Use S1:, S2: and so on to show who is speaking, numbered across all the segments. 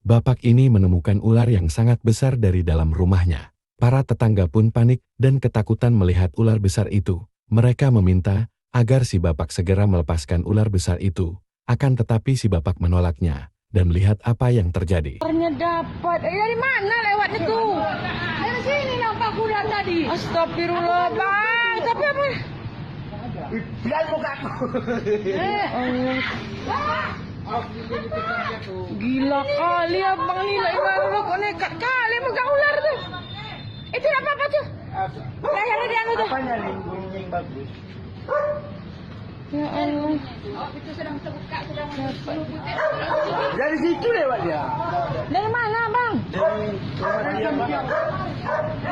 S1: Bapak ini menemukan ular yang sangat besar dari dalam rumahnya. Para tetangga pun panik dan ketakutan melihat ular besar itu. Mereka meminta agar si bapak segera melepaskan ular besar itu. Akan tetapi si bapak menolaknya dan melihat apa yang terjadi.
S2: Ularnya dapat. Dari mana lewatnya tuh? Dari sini nampak ular tadi. Astagfirullah, Bang. Tapi apa?
S3: Biar mukaku.
S2: Allah. Gila kali abang ni lah ibarat kok nekat kali megang ular tuh. Itu apa apa tuh? Lehernya dia anu tuh.
S3: Apanya nih bunyi yang bagus?
S2: Ya Allah.
S4: Itu sedang terbuka, sedang
S3: Dari situ lewat dia.
S2: Dari mana bang?
S3: Dari dia Bang.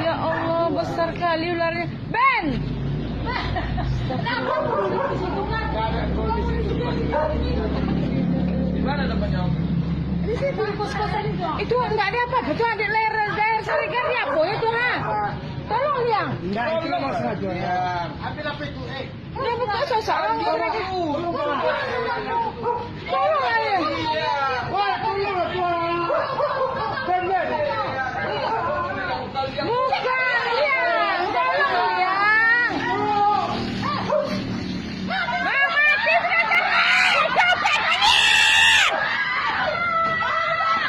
S2: Ya Allah besar kali ularnya. Ben.
S3: Gimana namanya?
S2: Di situ di kos-kosan itu. Itu enggak ada apa-apa. Itu ada leher sarikan dia apa itu ha? Tolong dia.
S3: Enggak, itu mau sengaja. Ambil apa itu?
S2: Dia buka seseorang mereka. Tolong aja.
S3: Wah, tolong tuan. Benar.
S2: Bukan liang. Tolong liang. Mati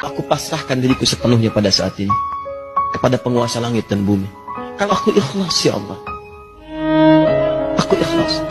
S5: Aku pasrahkan diriku sepenuhnya pada saat ini kepada penguasa langit dan bumi. Kalau aku ikhlas ya Allah, aku ikhlas.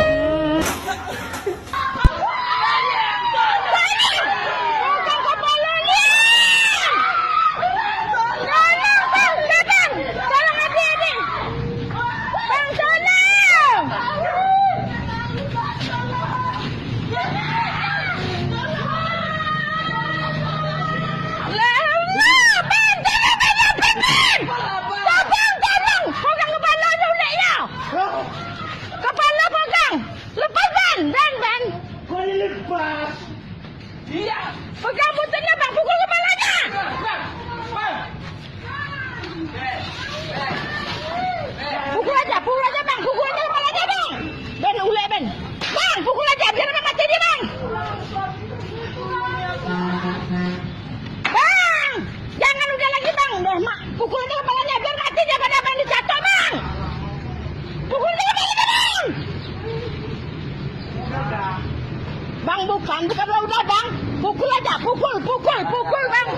S2: Kepala pegang. Lepas ban.
S3: Kau ini lepas. Iya.
S2: Pegang bututnya bang, pukul kepalanya. Pukul aja bang, pukul aja kepalanya bang. Ben ulek ben. Bang, pukul aja biar dia mati dia bang. Bang, jangan udah lagi bang. Udah mak, pukul aja kepalanya biar mati dia pada bang dijatuh bang. Pukul aja kepalanya bang. Bang bukan udah bang. Pukul aja, pukul bang.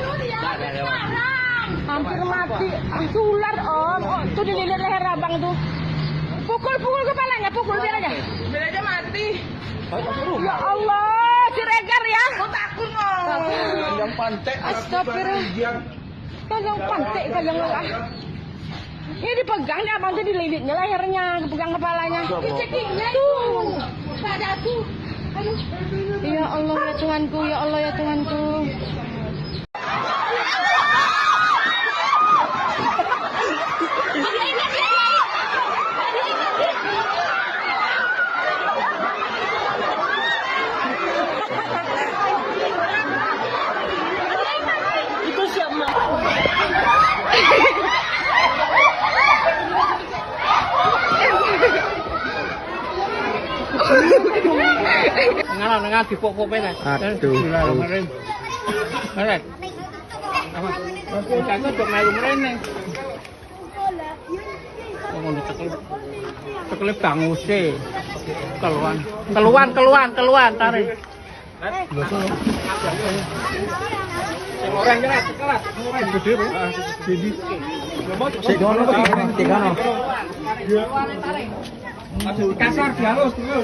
S2: Hampir mati. Itu ular om. Oh, tuh dililit leher abang tuh. Pukul kepalanya, pukul biar aja.
S3: Biar aja mati.
S2: Ya Allah, Siregar ya.
S3: Kau takut no. Yang pantai.
S2: Astagfirullah. Kalian pantai kalian lah. Ini dipegang nih abang tuh dililitnya lehernya, dipegang kepalanya. Dicekiknya tuh. Pada tuh. Aduh. Ya Allah ya Tuhanku, ya Allah ya Tuhanku.
S3: Itu siapa?
S6: Nengah dipok-pok penas.
S5: Aduh.
S6: Meret. Apa? Bocahku dok melu mrene. Ngono tekelip banguse. Keluan tarik. Orang jelas kelas. Gede, Bang. Jadi.
S5: Segono apa tiga no?
S6: Kasar dihalus dulu.